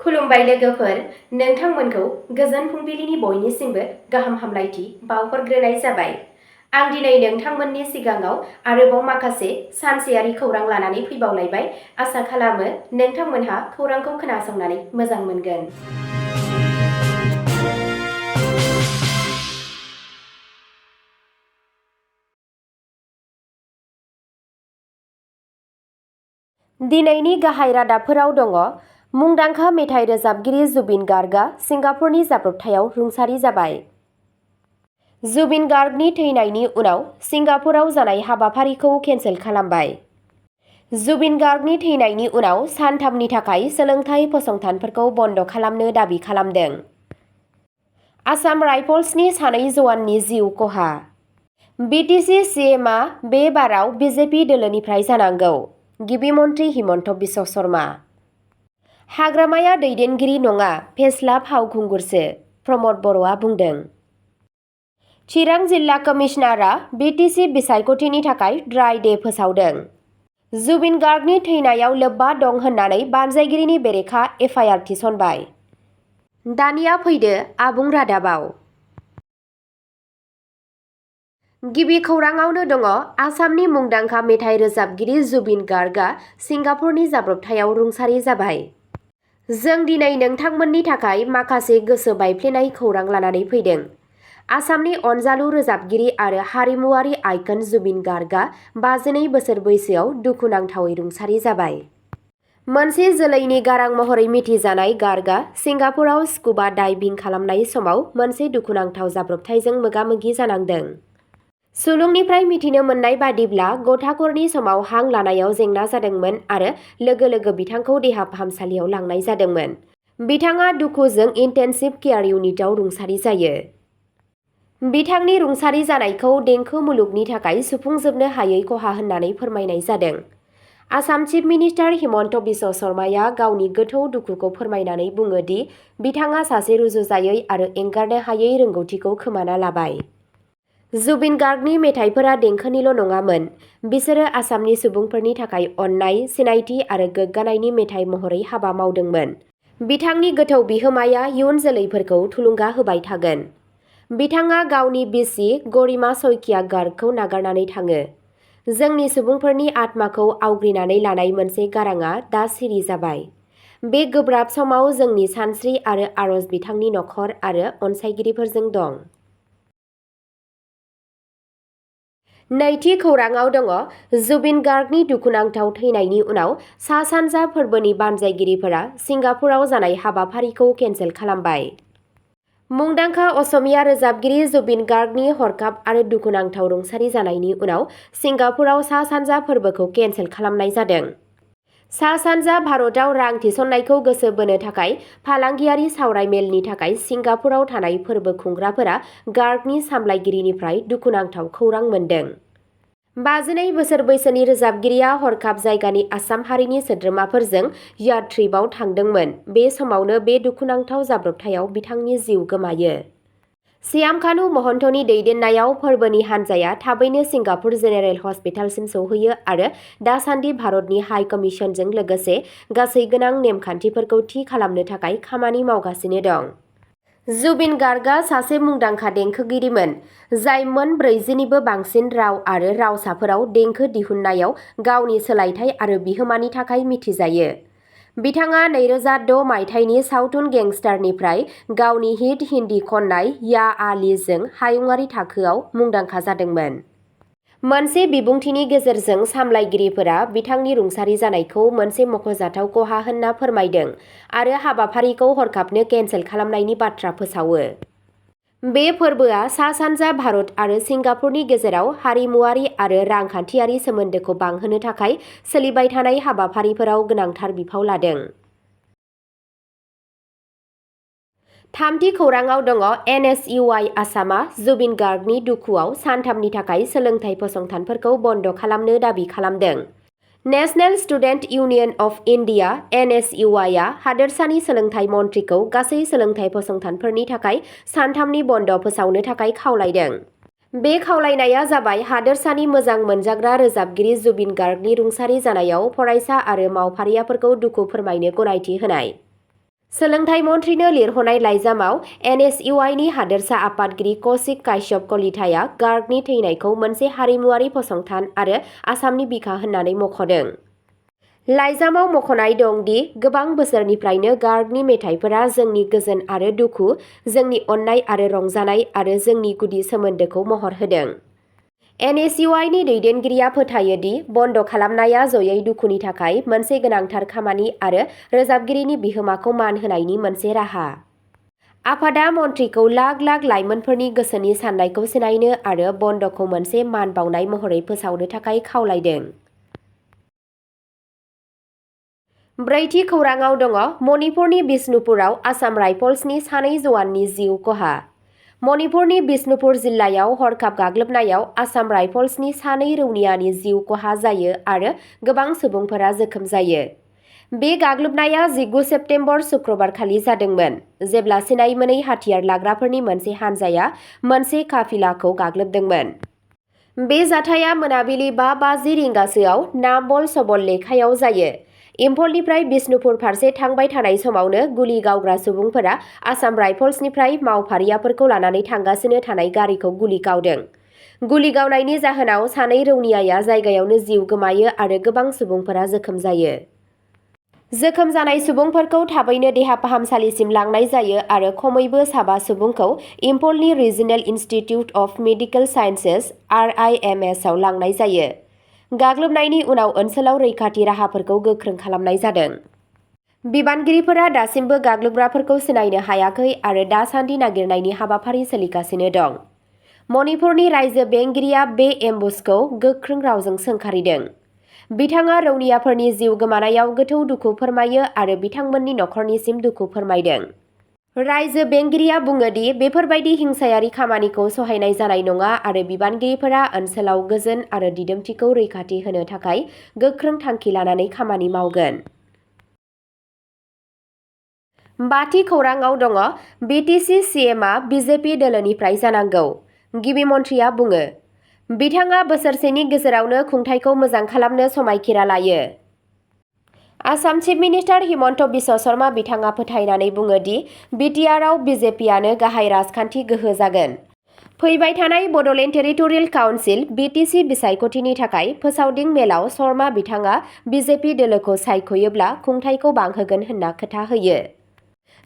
खुलुमबाय लोगोफोर, नोंथांमोनखौ गोजोन फुंबिलिनि बयनिसिमबो गाहाम हामलायथि बावहरग्रोनाय जाबाय। आं दिनै नोंथांमोननि सिगाङाव आरोबाव माखासे सानसेयारि खौरां लानानै फैबावलायबाय। आसा खालामो नोंथांमोनहा खौरांखौ खोनासंनानै मोजां मोनगोन। दिनैनि गाहाय रादाबफोराव दङ। मुंदांखा मेथाइ रोजाबगिरि जुबिन गार्गआ सिंगापुरनि जाब्रबथायाव रुंसारि जाबाय। जुबिन गार्गनि थैनायनि उनाव सिंगापुराव जानाय हाबाफारिखौ केन्सेल खालामबाय। जुबिन गार्गनि थैनायनि उनाव सानथामनि थाखाय सोलोंथाइ फसंथानफोरखौ बन्द खालामनो दाबि खालामदों। आसाम राइफल्सनि सानै जवाननि जिउ खहा। बिटिसि सिएमआ बे बाराव बिजेपि दोलोनिफ्राय जानांगौ। गिबि मन्थ्रि हिमन्त बिश्व शर्मा। हाग्रामाया दैदेनगिरि नङा, फेस्ला फावखुंगुरसो, प्रमद बर'आ बुंदों। चिरां जिल्ला कमिसनारआ बिटिसि बिसायख'थिनि थाखाय ड्राइ डे फोसावदों। जुबिन गार्गनि थैनायाव लोब्बा दं होननानै बानजायगिरिनि बेरेखा एफआइआर थिसनबाय। दानिया फैदो आबुं रादाबाव। गिबि खौराङावनो दङ। आसामनि मुंदांखा मेथाइ रोजाबगिरि जुबिन गार्गआ सिंगापुरनि जाब्रबथायाव रुंसारि जाबाय। जों दिनै नोंथांमोननि थाखाय माखासे गोसो बायफ्लेनाय खौरां लानानै फैदों। आसामनि अनजालु रोजाबगिरि आरो हारिमुआरि आइकन जुबिन गार्गआ 52 बोसोर बैसोआव दुखुनांथावै रुंसारि जाबाय। मोनसे जोलैनि गारां महरै मिथिजानाय गार्गआ सिंगापुराव स्कुबा डाइभिं खालामनाय समाव मोनसे दुखुनांथाव जाब्रबथायजों मोगा-मोगि जानांदों। सुलुंनिफ्राय मिथिनो मोननाय बादिब्ला गथाखरनि समाव हां लानायाव जेंना जादोंमोन आरो लोगो लोगो बिथांखौ देहा फाहामसालियाव लांनाय जादोंमोन। बिथाङा दुखुजों इन्टेन्सिभ केयार इउनिटआव रुंसारि जायो। बिथांनि रुंसारि जानायखौ देंखो मुलुगनि थाखाय सुफुंजोबनो हायै खहा होननानै फोरमायनाय जादों। आसाम चिफ मिनिस्टार हिमन्त बिश्व शर्माया गावनि गोथौ दुखुखौ फोरमायनानै बुङो दि बिथाङा सासे रुजुजायै आरो एंगारनो हायै रोंगौथिखौ खोमाना लाबाय। जुबिन गार्गनि मेथाइफोरा देंखोनिल' नङामोन, बिसोरो आसामनि सुबुंफोरनि थाखाय अननाय, सिनायथि आरो गोग्गानायनि मेथाइ महरै हाबा मावदोंमोन। बिथांनि गोथौ बिहोमाया इयुन जोलैफोरखौ थुलुंगा होबाय थागोन। बिथाङा गावनि बिसि गरिमा शइकिया गार्गखौ नागारनानै थाङो। जोंनि सुबुंफोरनि आत्माखौ आवग्रिनानै लानाय मोनसे गारांआ दा सिरि जाबाय। बे गोब्राब समाव जोंनि सानस्रि आरो आरज बिथांनि नखर आरो अनसायगिरिफोरजों दं। नैथि खौराङाव दङ। जुबिन गार्गनि दुखुनांथाव थैनायनि उनाव सा-सानजा फोरबोनि बानजायगिरिफोरा सिंगापुराव जानाय हाबाफारिखौ केन्सेल खालामबाय। मुंदांखा असमिया रोजाबगिरि जुबिन गार्गनि हरखाब आरो दुखुनांथाव रुंसारि जानायनि उनाव सिंगापुराव सा-सानजा फोरबोखौ केन्सेल खालामनाय जादों। सा-सानजा भारतआव रां थिसननायखौ गोसो बोनो थाखाय फालांगियारि सावराय मेलनि थाखाय सिंगापुराव थानाय फोरबो खुंग्राफोरा गार्गनि सामलायगिरिनिफ्राय दुखुनांथाव खौरां मोन्दों। 52 बोसोर बैसोनि रोजाबगिरिया हरखाब जायगानि आसाम हारिनि सोद्रोमाफोरजों याड ट्रिपआव थांदोंमोन। बे समावनो बे दुखुनांथाव जाब्रबथायाव बिथांनि जिउ गोमायो। श्यामकानु महन्तनि दैदेननायाव फोरबोनि हान्जाया थाबैनो सिंगापुर जेनेरेल हस्पिटालसिम सौहैयो आरो दासान्दि भारतनि हाइ कमिसनजों लोगोसे गासै गोनां नेमखान्थिफोरखौ थि खालामनो थाखाय खामानि मावगासिनो दं। जुबिन गार्गआ सासे मुंदांखा देंखोगिरिमोन, जाय मोन 40निबो बांसिन राव आरो रावसाफोराव देंखो दिहुननायाव गावनि सोलायथाय आरो बिहोमानि थाखाय मिथिजायो। बिथाङा 2006 मायथाइनि सावथुन गेंस्टारनिफ्राय गावनि हिट हिन्दी खननाय या आलीजों हायुंआरि थाखोआव मुंदांखा जादोंमोन। मोनसे बिबुंथिनि गेजेरजों सामलायगिरिफोरा बिथांनि रुंसारि जानायखौ मोनसे मख'जाथाव खहा होनना फोरमायदों आरो हाबाफारिखौ हरखाबनो केन्सेल खालामनायनि बाथ्रा फोसावो। बे फोरबोआ सा-सानजा भारत आरो सिंगापुरनि गेजेराव हारिमुआरि आरो रांखान्थियारि सोमोन्दोखौ बांहोनो थाखाय सोलिबाय थानाय हाबाफारिफोराव गोनांथार बिफाव लादों। थामथि खौराङाव दङ। एनएसइउआइ आसामआ जुबिन गार्गनि दुखुआव सानथामनि थाखाय सोलोंथाइ फसंथानफोरखौ बन्द खालामनो दाबि खालामदों। National student union of India (NSUI) आ हादोरसानि सोलोंथाइ मन्थ्रिखौ गासै सोलोंथाइ फसंथानफोरनि थाखाय सानथामनि बन्द फोसावनो थाखाय खावलायदों। बे खावलायनाया जाबाय हादोरसानि मोजां मोनजाग्रा रोजाबगिरि जुबिन गार्गनि रुंसारि जानायाव फरायसा आरो मावफारियाफोरखौ दुखु फोरमायनो गनायथि होनाय। सोलोंथाइ मन्थ्रिनो लिरहरनाय लाइजामाव NSUIनि हादोरसा आफादगिरि कौशिक काश्यप कलिताया गार्गनि थैनायखौ मोनसे हारिमुआरि फसंथान आरो आसामनि बिखा होननानै मख'दों। लाइजामाव मख'नाय दं दि गोबां बोसोरनिफ्रायनो गार्गनि मेथाइफोरा जोंनि गोजोन आरो दुखु, जोंनि अननाय आरो रंजानाय आरो जोंनि गुदि सोमोन्दोखौ महर होदों। NSUIनि दैदेनगिरिया फोथायो दि बन्द खालामनाया जयै दुखुनि थाखाय मोनसे गोनांथार खामानि आरो रोजाबगिरिनि बिहोमाखौ मान होनायनि मोनसे राहा। आफादा मन्थ्रिखौ लाख लाख लाइमोनफोरनि गोसोनि साननायखौ सिनायनो आरो बन्दखौ मोनसे मान बावनाय महरै फोसावनो थाखाय खावलायदों। ब्रैथि खौराङाव दङ मणिपुरनि बिष्णुपुराव आसाम राइफल्सनि सानै जवाननि जिउ खहा। मणिपुरनि बिष्णुपुर जिल्लायाव हरखाब गाग्लोबनायाव आसाम राइफल्सनि सानै रौनियानि जिउ खहा जायो आरो गोबां सुबुंफोरा जोखोम जायो। बे गाग्लोबनाया 19 सेप्तेम्बर शुक्रबारखालि जादोंमोन, जेब्ला सिनाय मोनै हाथियार लाग्राफोरनि मोनसे हानजाया मोनसे काफिलाखौ गाग्लोबदोंमोन। बे जाथाया मोनाबिलि 5:50 रिंगासोआव नाम्बल सबल लेखायाव जायो। इम्फलनिफ्राय बिष्णुपुर फारसे थांबाय थानाय समावनो गुलि गावग्रा सुबुंफोरा आसाम राइफल्सनिफ्राय मावफारियाफोरखौ लानानै थांगासिनो थानाय गारिखौ गुलि गावदों। गुलि गावनायनि जाहोनाव सानै रौनियाया जायगायावनो जिउ गोमायो आरो गोबां सुबुंफोरा जोखोम जायो। जोखोम जानाय सुबुंफोरखौ थाबैनो देहा फाहामसालिसिम लांनाय जायो आरो खमैबो 7 सुबुंखौ इम्फलनि regional institute of medical sciences (RIMS) आव लांनाय जायो। गाग्लोबनायनि उनाव ओनसोलाव रैखाथि राहाफोरखौ गोख्रों खालामनाय जादों। बिबानगिरिफोरा दासिमबो गाग्लोबग्राफोरखौ सिनायनो हायाखै आरो दासान्दि नागिरनायनि हाबाफारि सोलिगासिनो दं। मणिपुरनि रायजो बेंगिरिया बे एम्बुसखौ गोख्रों रावजों सोंखारिदों। बिथाङा रौनियाफोरनि जिउ गोमानायाव गोथौ दुखु फोरमायो आरो बिथांमोननि नखरनिसिम दुखु फोरमायदों। रायजो बेंगिरिया बुङो दि बेफोरबायदि हिंसायारि खामानिखौ सहायनाय जानाय नङा आरो बिबानगिरिफोरा ओनसोलाव गोजोन आरो दिदोमथिखौ रैखाथि होनो थाखाय गोख्रों थांखि लानानै खामानि मावगोन। बाथि खौराङाव दङ बिटिसि CMआ बिजेपि दोलोनिफ्राय जानांगौ, गिबि मन्थ्रिया बुङो। बिथाङा बोसोरसेनि गेजेरावनो खुंथायखौ मोजां खालामनो समायखिरा लायो। आसाम चिफ मिनिस्टार हिमन्त बिश्व शर्मा बिथाङा फोथायनानै बुङो दि बिटिआरआव बिजेपिआनो गाहाय राजखान्थि गोहो जागोन। फैबाय थानाय बड'लेण्ड टेरिटरियेल काउन्सिल (BTC) बिसायख'थिनि थाखाय फोसावदिं मेलाव शर्मा बिथाङा बिजेपि दोलोखौ सायख'योब्ला खुंथायखौ बांहोगोन होनना खोथा होयो।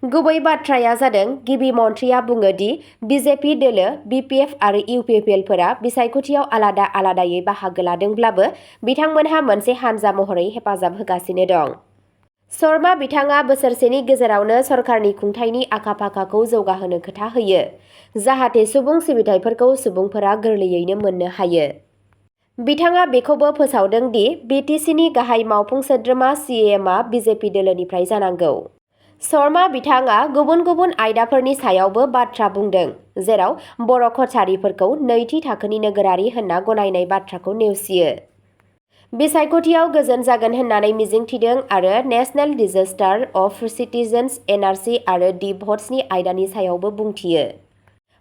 गुबै बाथ्राया जादों गिबि मन्थ्रिया बुङो दि बिजेपि दोलो, बिपिएफ आरो इउपिपिएलफोरा बिसायख'थियाव आलादा आलादायै बाहागो लादोंब्लाबो बिथांमोनहा मोनसे हानजा महरै हेफाजाब होगासिनो दं। शर्मा बिथाङा बोसोरसेनि गेजेरावनो सरकारनि खुंथायनि आखा-फाखाखौ जौगाहोनो खोथा होयो, जाहाथे सुबुं सिबिथाइफोरखौ सुबुंफोरा गोरलैयैनो मोननो हायो। बिथाङा बेखौबो फोसावदों दि बिटिसिनि गाहाय मावफुं सोद्रोमा CMआ बिजेपि दोलोनिफ्राय जानांगौ। शर्मा बिथाङा गुबुन गुबुन आयदाफोरनि सायावबो बाथ्रा बुंदों, जेराव बर' कचारिफोरखौ नैथि थाखोनि नोगोरारि होनना गनायनाय बाथ्राखौ नेवसियो। बिसायख'थियाव गोजोन जागोन होननानै मिजिंथिदों आरो national register of citizens (NRC) आरो दि भट्सनि आयदानि सायावबो बुंथियो।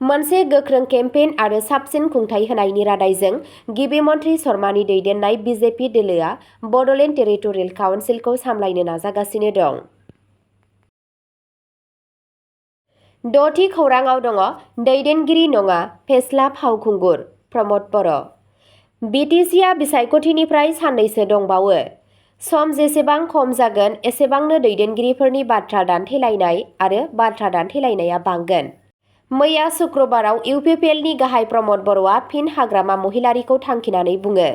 मोनसे गोख्रों केम्पेइन आरो साबसिन खुंथाय होनायनि रादायजों गिबि मन्थ्रि शर्मानि दैदेननाय बिजेपि दोलोआ बड'लेण्ड टेरिटरियेल काउन्सिलखौ सामलायनो नाजागासिनो दं। द'थि खौराङाव दङ दैदेनगिरि नङा, फेस्ला फावखुंगुर प्रमद बर'। बिटिसिआ बिसायख'थिनिफ्राय साननैसो दंबावो। सम जेसेबां खम जागोन एसेबांनो दैदेनगिरिफोरनि बाथ्रा दान्थेलायनाय आरो बाथ्रा दान्थेलायनाया बांगोन। मैया शुक्रबाराव इउपिपिएलनि गाहाय प्रमद बर'आ फिन हाग्रामा महिलारीखौ थांखिनानै बुङो।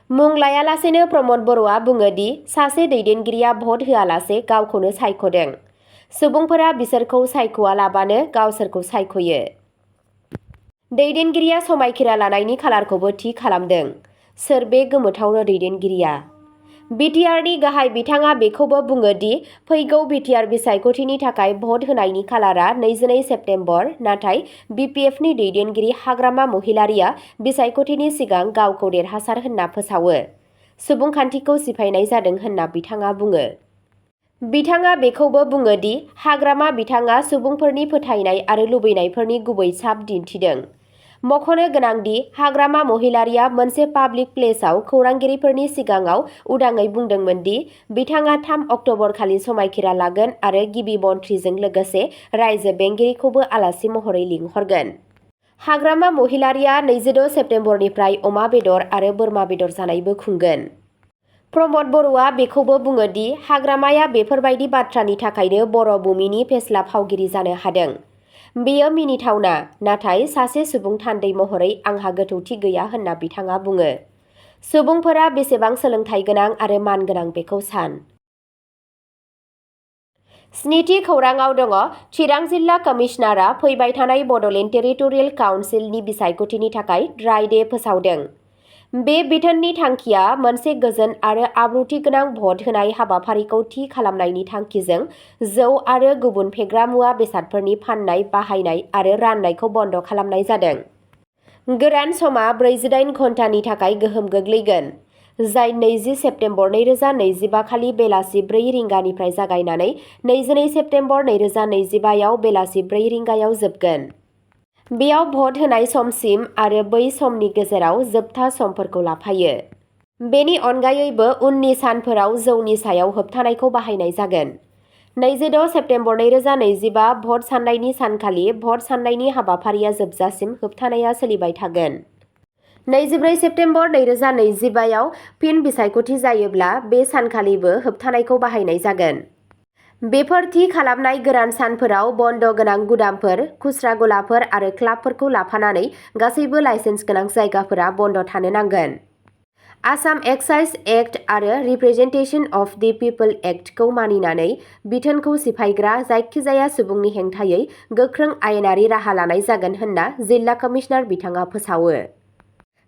मुं लायालासेनो प्रमद बर'आ बुङो दि सासे दैदेनगिरिया भट होआलासे गावखौनो सायख'दों। सुबुंफोरा बिसोरखौ सायख'आलाबानो गावसोरखौ सायख'यो। दैदेनगिरिया समायखिरा लानायनि खालारखौबो थि खालामदों। सोर बे गोमोथाव दैदेनगिरिया? बिटिआरनि गाहाय बिथाङा बेखौबो बुङो दि फैगौ बिटिआर बिसायख'थिनि थाखाय भट होनायनि खालारा 22 सेप्तेम्बर, नाथाय बिपिएफनि दैदेनगिरि हाग्रामा महिलारीआ बिसायख'थिनि सिगां गावखौ देरहासार होनना फोसावो। सुबुंखान्थिखौ सिफायनाय जादों होनना बिथाङा बुङो। बिथाङा बेखौबो बुङो दि हाग्रामा बिथाङा सुबुंफोरनि फोथायनाय आरो लुबैनायफोरनि गुबै साप दिन्थिदों। मख'नो गोनांदि हाग्रामा महिलारिया मोनसे पाब्लिक प्लेसआव खौरांगिरिफोरनि सिगाङाव उदाङै बुंदोंमोन दि बिथाङा 3 अक्ट'बरखालि समायखिरा लागोन आरो गिबि मन्थ्रिजों लोगोसे रायजो बेंगिरिखौबो आलासि महरै लिंहरगोन। हाग्रामा महिलारिया 26 सेप्तेम्बरनिफ्राय अमा बेदर आरो बोरमा बेदर जानायबो खुंगोन। प्रमद बर'आ बेखौबो बुङो दि हाग्रामाया बेफोरबायदि बाथ्रानि थाखायनो बर' बुमिनि फेस्ला फावगिरि जानो हादों। बेयो मिनिथावना, नाथाय सासे सुबुं थान्दै महरै आंहा गोथौथि गैया होनना बिथाङा बुङो। सुबुंफोरा बेसेबां सोलोंथाइ गोनां आरो मानगोनां बेखौ सान। स्निथि खौराङाव दङ चिरां जिल्ला कमिशनारआ फैबाय थानाय बड'लेण्ड टेरिटरियेल काउन्सिलनि बिसायख'थिनि थाखाय ड्राइ डे फोसावदों। बे बिथोननि थांखिया मोनसे गोजोन आरो आब्रुथि गोनां भट होनाय हाबाफारिखौ थि खालामनायनि थांखिजों जौ आरो गुबुन फेग्रा मुवा बेसादफोरनि फान्नाय, बाहायनाय आरो राननायखौ बन्द' खालामनाय जादों। गोदान समा 48 घन्टानि थाखाय गोहोम गोग्लैगोन, जाय 20 सेप्तेम्बर 2025 खालि बेलासि 4 रिंगानिफ्राय जागायनानै 22 सेप्तेम्बर 2025 आव बेलासि 4 रिंगायाव जोबगोन। बेयाव भट होनाय समसिम आरो बै समनि गेजेराव जोबथा समफोरखौ लाफायो। बेनि अनगायैबो उननि सानफोराव जौनि सायाव होबथानायखौ बाहायनाय जागोन। 26 सेप्तेम्बर 2025 भट साननायनि सानखालि भट साननायनि हाबाफारिया जोबजासिम होबथानाया सोलिबाय थागोन। 24 सेप्तेम्बर 2025 आव फिन बिसायख'थि जायोब्ला बे सानखालिबो होबथानायखौ बाहायनाय जागोन। बेफोर थि खालामनाय गोदान सानफोराव बन्द गोनां गुदामफोर, खुस्रा गलाफोर आरो क्लाबफोरखौ लाफानानै गासैबो लाइसेन्स गोनां जायगाफोरा बन्द थानो नांगोन। आसाम एक्साइज एक्ट आरो रिप्रेजेन्टेसन अफ दि पिपल एक्टखौ मानिनानै बिथोनखौ सिफायग्रा जायखिजाया सुबुंनि हेंथायै गोख्रों आयेनारि राहा लानाय जागोन होनना जिल्ला कमिशनार बिथाङा फोसावो।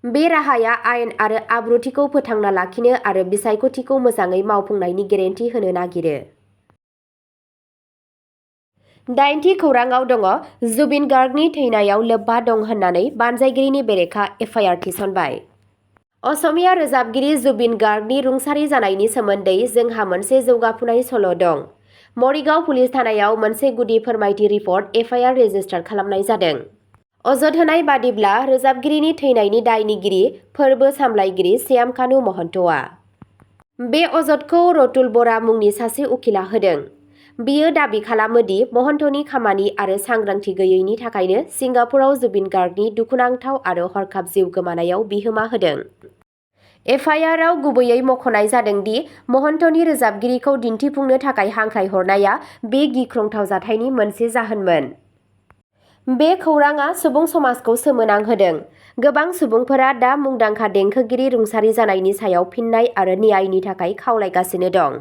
बे राहाया आयेन आरो आब्रुथिखौ फोथांना लाखिनो आरो बिसायख'थिखौ मोजाङै मावफुंनायनि गेरेन्टि होनो नागिरो। 8थि खौराङाव दङ जुबिन गार्गनि थैनायाव लोब्बा दं होननानै बानजायगिरिनि बेरेखा एफआइआर थिसनबाय। असमिया रोजाबगिरि जुबिन गार्गनि रुंसारि जानायनि सोमोन्दै जोंहा मोनसे जौगाफुनाय सल' दं। मरिगाव पुलिस थानायाव मोनसे गुदि फोरमायथि रिपर्ट एफआइआर रेजिस्टार खालामनाय जादों। अजद होनाय बादिब्ला रोजाबगिरिनि थैनायनि दायनिगिरि फोरबो सामलायगिरि श्यामकानु महन्तआ। बे अजदखौ रतुल बरा मुंनि सासे उखिला होदों। बियो दाबि खालामो दि महन्तनि खामानि आरो सांग्रांथि गैयैनि थाखायनो सिंगापुराव जुबिन गार्गनि दुखुनांथाव आरो हरखाब जिउ गोमानायाव बिहोमा होदों। एफआइआरआव गुबैयै मख'नाय जादों दि महन्तनि रोजाबगिरिखौ दिन्थिफुंनो थाखाय हांख्रायहरनाया बे गिख्रंथाव जाथायनि मोनसे जाहोनमोन। बे खौरांआ सुबुं समाजखौ सोमोनांहोदों। गोबां सुबुंफोरा दा मुंदांखा देंखोगिरि रुंसारि जानायनि सायाव फिन्नाय आरो न्यायनि थाखाय खावलायगासिनो दं।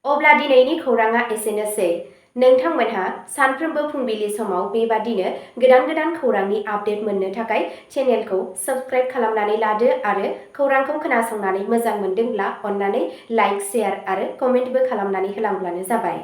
अब्ला दिनैनि खौरांआ एसेनोसै। नोंथांमोनहा सानफ्रोमबो फुंबिलि समाव बेबादिनो गोदान खौरांनि आपडेट मोननो थाखाय चेनेलखौ साबस्क्राइब खालामनानै लादो आरो खौरांखौ खोनासंनानै मोजां मोनदोंब्ला अन्नानै लाइक, शेयार आरो कमेन्टबो खालामनानै होलांब्लानो जाबाय।